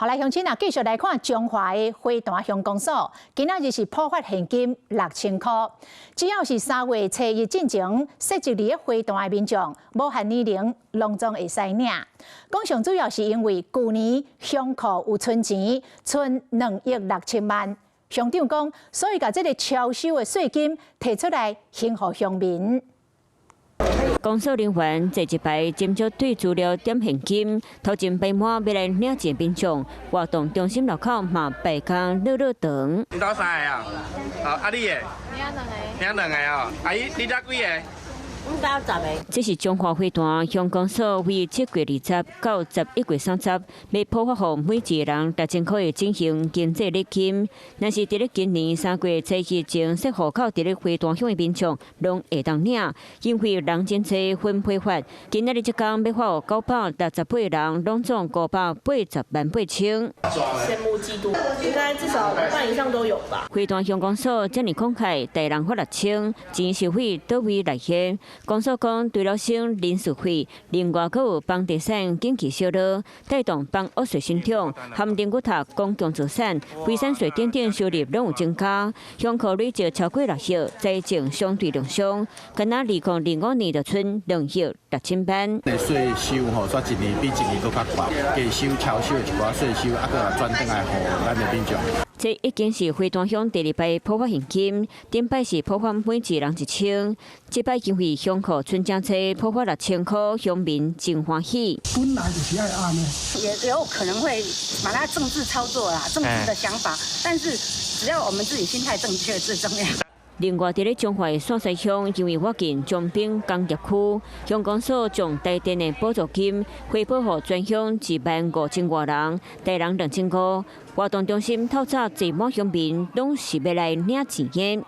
好來，鄉親啊，繼續來看彰化的花壇鄉公所，今仔日是普發現金6000箍。只要是3月初1進前設籍佇咧花壇的民眾，無限年齡，攏總會使領。講上主要是因為舊年鄉庫有存錢，存2億6千萬。鄉長講，所以共這个超收的稅金提出來還予鄉民。公所人員坐一排，斟酌對資料點現金，頭前排滿欲來領錢民眾，活動中心內口嘛排甲落落長。𪜶兜三个啊？好，啊你的？領兩个。領兩个哦，阿姨你才幾个？這是彰化花壇鄉公所為7月20到11月30，欲普發予每一个人6000箍的進行經濟禮金。若是佇咧今年3月初1前設戶口佇咧花壇鄉的民眾，攏會當領，因為人真濟分批發。今仔日這工欲發予968人，攏總580萬8千。羨慕嫉妒，應該至少一半以上都有吧。花壇鄉公所遮爾慷慨，逐人發6000，錢是佇佗位來的？公所講，除了省人事費，另外閣有房地產景氣燒熱，帶動房屋稅申請，含靈骨塔公共資產、遺產稅等等收入攏有增加。鄉庫累積超過6億，財政相對量鬆。敢若2025年就賰2億6千萬。稅收吼，煞一年比一年閣較懸，加收超收的一寡稅收，啊，閣轉轉來予咱的民眾。這已經是花壇鄉第二擺普發現金，頂擺是普發每一人1000，這擺因為鄉庫存真濟，普發6000箍，鄉民真歡喜。本來就是愛按呢，也有可能會把它政治操作啦，政治的想法，但是只要我們自己心態正確最重要。另外，佇咧彰化線西鄉，因為倚近長濱工業區，鄉公所將台電的補助金回報予全鄉1萬5千外人，逐人2500。活動中心透早坐滿鄉民，攏是欲來領錢的。